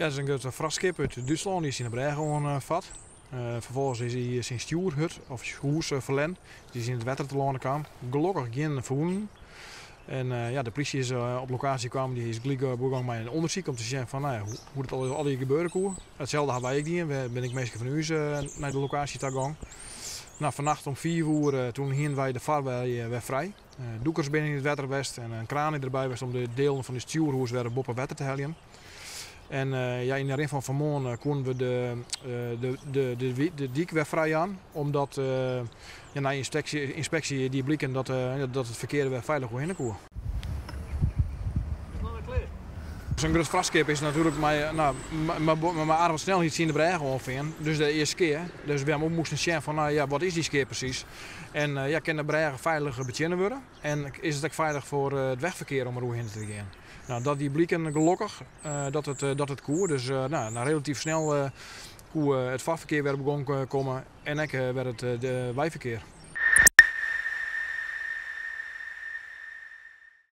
Ja, it is in grut frachtskip út Dútslân, dy is tsjin de brêge oanfard. Ferfolgens is hy syn stjoerhut of hûs ferlern. Dy is yn it wetter telâne kaam. Gelokkich gjin ferwûnen. En ja, de plysje is op lokaasje kaam, dy is gelyk begûn mei in ûndersyk om te sjen fan, nou ja, hoe't it allegear gebeure koe. Itselde hawwe wy ek dien, wy binne ek minsken fan ús nei de lokaasje ta gong. No, fannacht om 5 oere toen hiene wy de farwei wer frij. Dûkers binne yn it wetter west en in kraan is derby west om de delen fan it stjoerhûs wer boppe wetter te heljen. En ja, yn de rin fan fanmoarn koenen we de dyk wer frij jaan, omdat ja, nei ynspeksje die bliken dat it ferkear der wer feilich oerhinne koe. Sa'n grut frachtskip is natuerlik mei, no, mei aardich wat snelheid tsjin de brêge oanfearn, dus der is skea. Dus wy moasten sjen fan, no ja, wat is dy skea presys? En ja, kin de brêge feilich betsjinne wurde? En is it ek feilich foar it wegferkear om der oerhinne te gean? No, dat die bliken gelokkich dat it koe. Dus no, relatyf snel koe it farferkear wer op gong komme en ek wer it weiferkear.